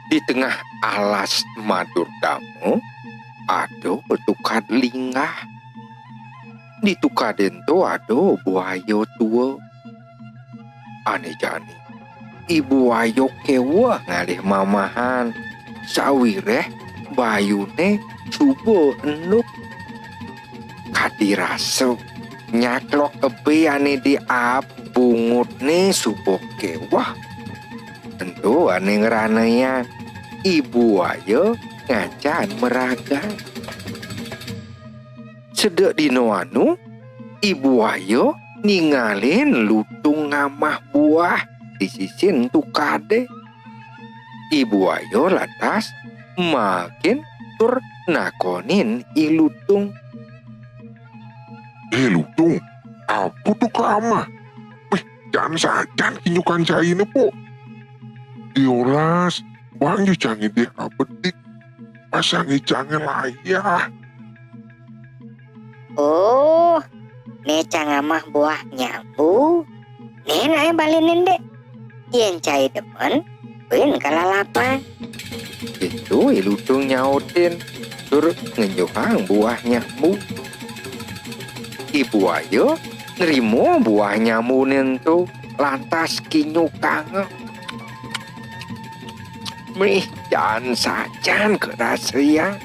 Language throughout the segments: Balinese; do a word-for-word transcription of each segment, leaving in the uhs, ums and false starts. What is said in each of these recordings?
Di tengah alas madur dama, ada tukad linggah. Di tukad ento ada buaya tua. Ane jani, I Buaya keweh ngalih mamahan, sawireh bayune suba enduk. Kadi rasa nyaklok ebe ane di aap bungutne suba keweh. Ento ane ngranayang I Buaya ngajan maragan. Sedek dina anu, I Buaya ningalin Lutung ngamah buah di sisin tukade. I Buaya lantas maakin tur nakonin I Lutung. "Eh, Lutung, apa to ka amah? Wih, jaan sajan kinyukan caine, Pok. Diolas, bang ja cang ngidih abedik, pasang icange layah." "Oh, ne cang ngamah buah nyambu. Ne nae balin ende. Yen cai demen, buin ka lalapang." Ditu I Lutung nyautin, tur ngenjuhang buah nyambu. I Buaya nrima buah nyambune ento, lantas kinyukanga. Mih, jaan sajan karasayang.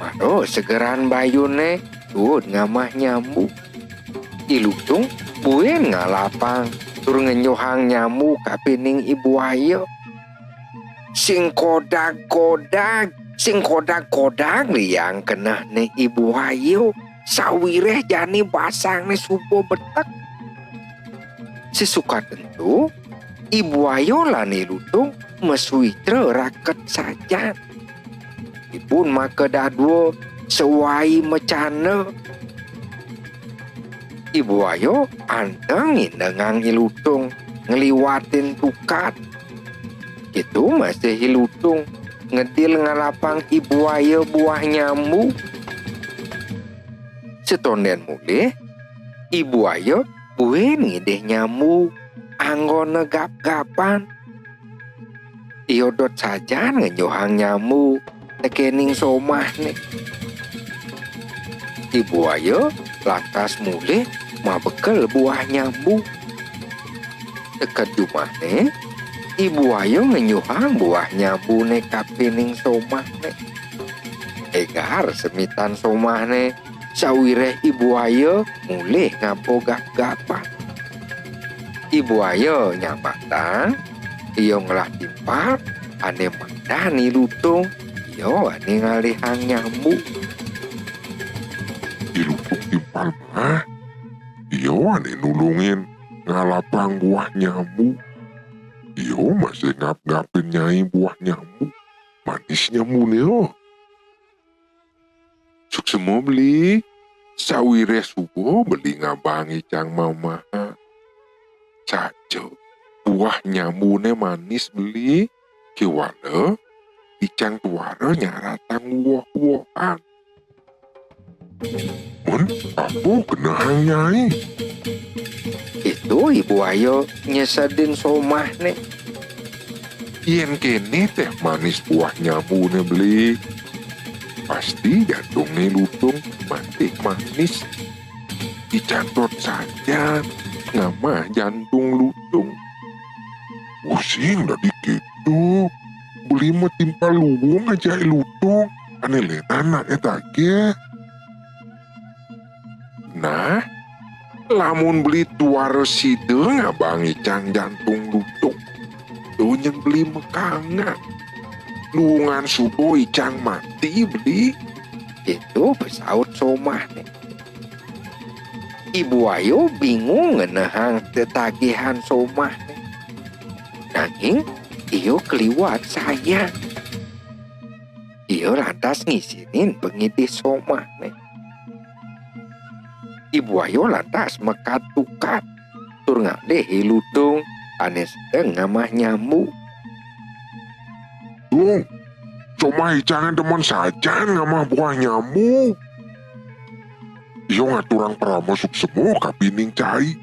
Mara segeran bayune tuud ngamah nyambu. I Lutung buin ngalapang tur ngenjuhang nyambu kapining I Buaya. Sing kodag-kodag, sing kodag-kodag liang kenehne I Buaya, sawireh jani basangne suba betek. Sisukat ento, I Buaya lan I Lutung masuitra raket sajan. Ipun maka dadua sawai macanda. I Buaya anteng indengang I Lutung ngliwatin tukad. Ditu masih I Lutung ngedil ngalapang I Buaya buah nyambu. Setonden mulih, I Buaya buin ngidih nyambu anggona gap-gapan. Ia dot sajan ngenjuhang nyambu tekening somahne. I Buaya lantas mulih mabekel buah nyambu. Teked jumahne, I Buaya ngenjuhang buah nyambune kapining somahne. Egar semitan somahne, sawireh I Buaya mulih ngaba gap-gapan. I Buaya nyambatang, ia ngelah timpal ane madan I Lutung, ia ane ngalihang nyambu. I Lutung timpal mah, ia ane nulungin ngalapang buah nyambu. Ia masih ngap-ngapin nyai buah nyambu. Manis nyambune, oh. Suksma beli, sawireh suba beli ngabang icang mamaha. Saja, buah nyambune manis beli, kewala icang tuara nyaratang woh-wohan. Mun apa kenehang nyai? Itu I Buaya nyesedin somahne. Yen kene teh manis buah nyambune beli, pasti jantunge Lutung mati manis. Icang dot sajan ngamah jantung Lutung. Using dadi keto, beli mah timpal luung aja Lutung, ane lenan anake tagih. Nah, lamun beli tuara sida ngabang icang jantung Lutung, to nyen beli makangak. Luungan suba icang mati beli. Itu pesaut somahne. I Buaya bingung ngenehang tetagihan somahne. Nanging ia keliwat sayang. Ia lantas ngisinin pangidih somahne. I Buaya lantas mekad tukad tur ngalih I Lutung ane sedeng ngamah nyambu. Tung, somah icange demen sajan ngamah buah nyambu. Ia ngaturang parama suksma kapining cai.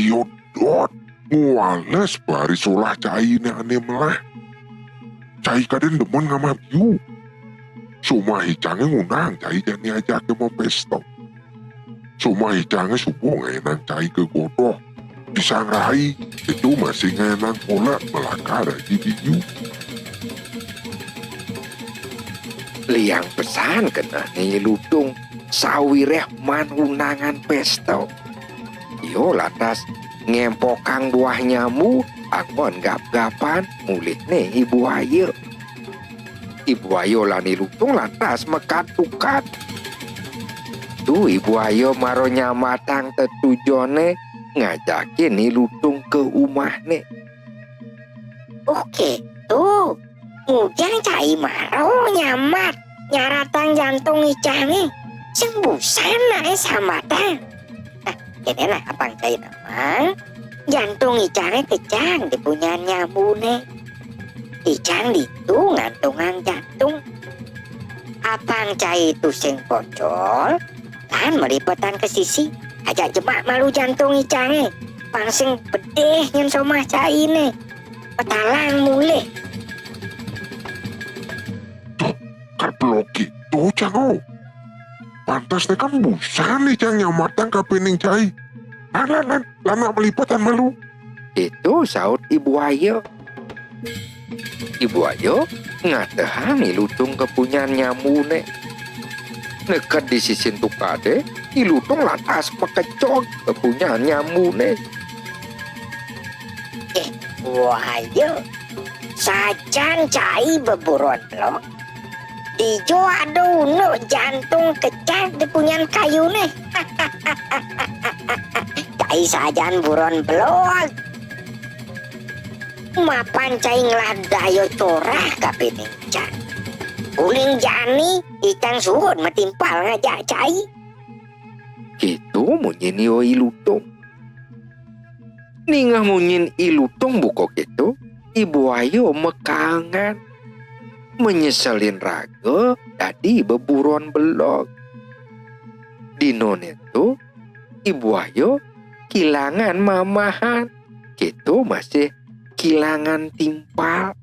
Ia dot Nguales bari solah cainé ané melah. Cai kadén demen ngamah biu. Somah icangé ngundang cai jani ajaké mapesta. Somah icangé suba ngaénang cai ka godoh. Pisang rai, ento masih ngaénang kolak melakar aji biu. Liang pesan kenehné I Lutung, sawiréh maan undangan pesta. Ia lantas ngempokang buah nyambu, anggon gap-gapan mulihné I Buaya. I Buaya lan I Lutung lantas makad-tukad. Tu I Buaya mara nyambatang tetujoné ngajakin I Lutung ka umahné. Oké, tu. Ngujang cai mara nyambat, nyaratang jantung icangé. Sing busan naé sambatang. Nah, kéné nah apang cai nawang. Jantung icangé kejang di punyan nyambuné. Icang ditu ngantungang jantung. Apang cai tusing pocol, tan malipetan ka sisi. Ajak jemak malu jantung icangé. Pang sing pedih nyén somah cainé. Petalang mulih. Duh, kan pelog kéto, Cang, oh. Pantes té kan busan icang nyambatang kapining cai. Lan, lan, lan, lan nak malipetan malu. Kéto saut I Buaya. I Buaya ngatehang I Lutung ka punyan nyambuné. Neked di sisin tukadé, I Lutung lantas makecog ka punyan nyambuné. Eh, Buaya, sajan cai beburon pelog, dija ada unduk jantung kejang di punyan kayuné. Cai sajan buron pelog. Mapan cai ngelah daya corah kapining icang. Uling jani, icang suud matimpal ngajak cai. Kéto munyin ia I Lutung. Ningeh munyin I Lutung buka kéto, I Buaya makaangan. Manyeselin raga dadi beburon belog. Dina nénto, I Buaya kilangan mamahan, kéto masih kilangan timpal.